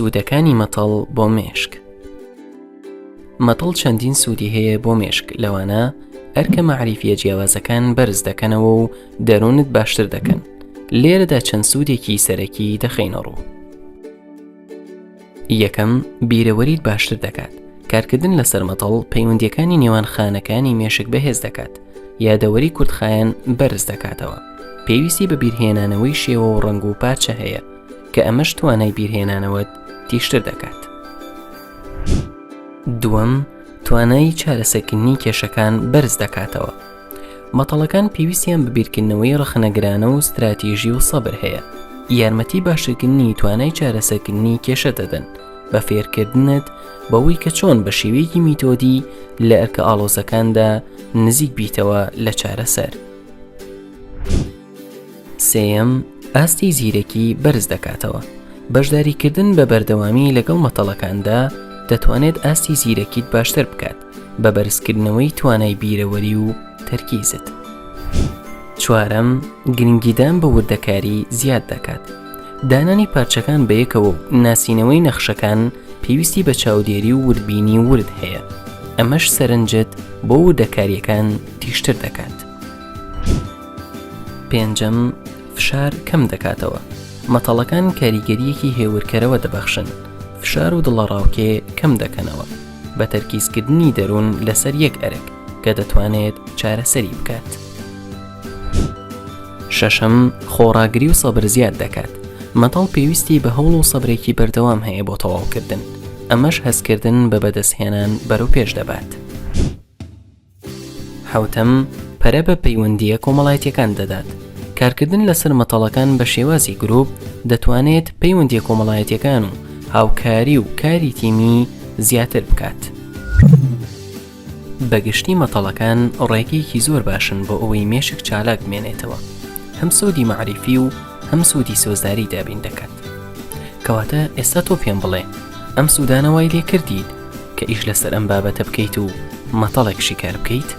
سوودەکانی مەتەڵ بۆ مێشک مەتەڵ چەندین سوودی هەیە بۆ مێشک لەوانە ئەرکە مەعریفیە جیاوازەکان بەرز دەکەنەوە و دەروونت باشتر دەکەن لێرەدا چەند سوودێکی سەرەکی دەخەینە ڕوو. یەکەم، بیرەوەریت باشتر دەکات. کارکردن لەسەر مەتەڵ پەیوەندییەکانی نێوان خانەکانی مێشک بەهێز دەکات، یادەوەری کورتخایەن بەرز دەکاتەوە. پێویستی بە بیرهێنانەوەی شێوە و ڕەنگ و پارچە هەیە، کە ئەمەش توانای بیرهێنانەوەت تیژتر دەکات. دووەم، توانای چارەسەرکردنی کێشەکان بەرز دەکاتەوە. مەتەڵەکان پێویستیان بە بیرکردنەوەی ڕەخنەگرانە و ستراتیژی و سەبر هەیە. یارمەتی باشترکردنی توانای چارەسەرکردنی کێشە دەدەن بە فێرکردنت بەوەی کە چۆن بە شێوەیەکی میتۆدی لە ئەرکە ئاڵۆزەکاندا نزیک بیتەوە لە چارەسەر. سێیەم، ئاستی زیرەکی بەرز دەکاتەوە. بەشداریکردن بە بەردەوامی لەگەڵ مەتەڵەکاندا دەتوانێت ئاستی زیرەکیت باشتر بکات بە بەرزکردنەوەی توانای بیرەوەری و تەرکیزت. چوارەم، گرنگیدان بە وردەکاری زیاد دەکات. دانانی پارچەکان بەیەکەوە و ناسینەوەی نەخشەکان پێویستی بە چاودێری و وردبینی ورد هەیە، ئەمەش سەرنجت بۆ وردەکارییەکان تیژتر دەکات. پێنجەم، فشار کەم دەکاتەوە. مەتەڵەکان کاریگەرییەکی هێورکەرەوە دەبەخشن، فشار و دڵەڕاوکێ کەم دەکەنەوە، بە تەرکیزکردنی دەروون لەسەر یەک ئەرک کە دەتوانێت چارەسەری بکات. شەشەم، خۆڕاگری و سەبر زیاد دەکات. مەتەڵ پێویستی بە هەوڵ و سەبرێکی بەردەوام هەیە بۆ تەواوکردن، ئەمەش هەستکردن بە بەدەستهێنان بەرەوپێش دەبات. حەوتەم، پەرە بە پەیوەندییە کۆمەڵایەتییەکان دەدات. کارکردن لەسەر مەتەڵەکان بە شێوازی گروپ دەتوانێت پەیوەندییە کۆمەڵایەتییەکان و هاوکاری و کاری تیمی زیاتر بکات. بە گشتی مەتەڵەکان ڕێگەیەکی زۆر باشن بۆ ئەوەی مێشک چالاک بمێنێتەوە، هەم سوودی مەعریفی و هەم سوودی سۆزداری دابین دەکات. کەواتە ئێستا تۆ پێم بڵێ ئەم سوودانە وای لێ کردیت کە ئیش لەسەر ئەم بابەتە بکەیت و مەتەڵێک شیکار بکەیت؟